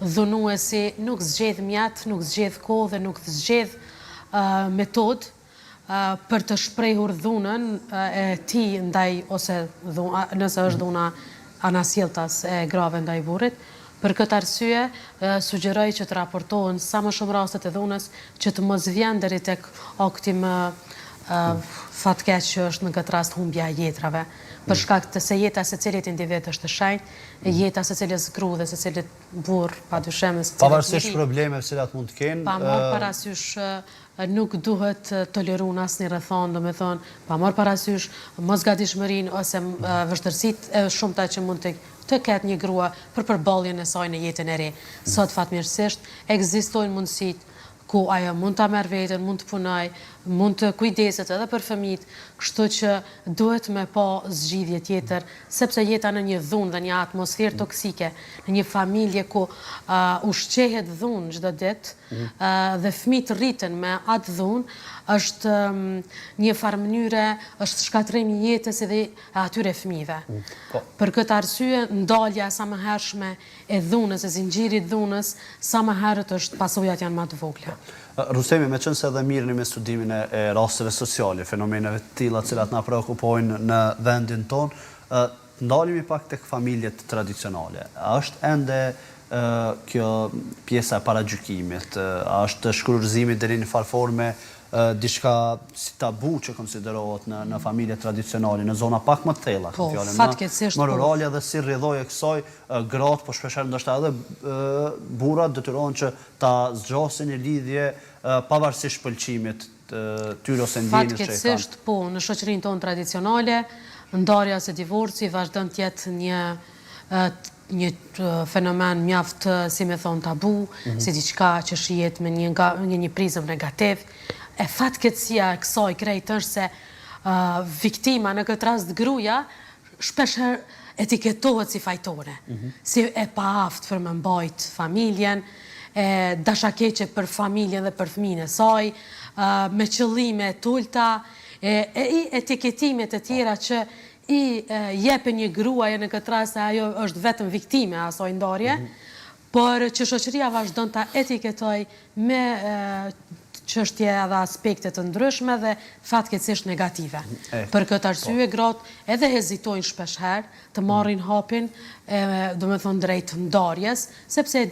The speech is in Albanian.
Dhunuesi nuk zgjedh mjet, nuk zgjedh kohë dhe nuk zgjedh metodë për të shprehur dhunën e tij ndaj ose nëse është dhuna anasjelltas e grave ndaj burrit. Për këtë arsye, sugjeroj që të raportohen sa më shumë rastet e dhunës që të mos vjen deri tek akti më fatkeq që është në këtë rast humbja e jetërave. Për shkak të se jeta e secilit individ është e shenjtë, jeta e secilës gru dhe secilit burrë, padyshim e secilit njeri. Pavarësisht problemeve të cilat mund të kenë. Pa marrë parasysh nuk duhet toleru në asnjë rrethanë, domethënë, pa marrë parasysh mosgatishmërinë ose vështirësitë e shumta që mund të të ketë një grua për përballjen e saj në jetën e re. Sot fatmirësisht ekzistojnë mundësitë ku ajo mund ta merr veten, mund të punojë, mund të kujdeset edhe për fëmijët, kështu që duhet me pa zgjidhje tjetër, sepse jeta në një dhunë dhe një atmosferë toksike, në një familje ku ushqehet dhunë çdo ditë dhe fëmijët rriten me atë dhunë, është një farë mënyre, është shkatërrim i jetës edhe e atyre fëmijëve. Po. Për këtë arsye, ndalja sa më hershme e dhunës, e zinxhirit dhunës, sa më herët është pasojat janë ma të vogla. Rustemi, meqenëse edhe merreni me studimin e rasteve sociale, fenomeneve të tilla të cilat na preokupojnë në vendin tonë, të ndalemi pak tek familjet tradicionale. A është ende kjo pjesa e paragjykimit, a është shkurorëzimi deri në një farë forme diçka si tabu që konsiderohet në në familje tradicionale, në zona pak më të thella, po, fjalën, fatkeqësisht më po. rurale dhe si rrjedhojë e kësaj gratë, po shpeshherë ndoshta edhe burrat detyrohen që ta zgjasin një lidhje pavarësisht pëlqimit të tyre ose ndjenjës që e kanë. Fatkeqësisht po, në shoqërinë tonë tradicionale, ndarja ose divorci vazhdon të jetë një një fenomen mjaft, si me thonë, tabu, mhm. si diçka që shihet me një nga një, një prizëm negativ. E fatkeqësia e kësaj krejt është se uh, viktima në këtë rast gruaja shpeshherë etiketohet si fajtore, mm -hmm. si e paaftë për me mbajt familjen, e dashakeqe për familjen dhe për fëmijën e saj, uh, me qëllime të ulta, e, e etiketime të tjera që i jepen një gruaje në këtë rast se ajo është vetëm viktime e asaj ndarje, mm -hmm. por që shoqëria vazhdon ta etiketojë me çështje edhe aspekte të ndryshme dhe fatkeqësisht negative. E, Për këtë arsye po. gratë edhe hezitojnë shpeshherë të marrin hapin, e, domethënë drejt ndarjes, sepse e.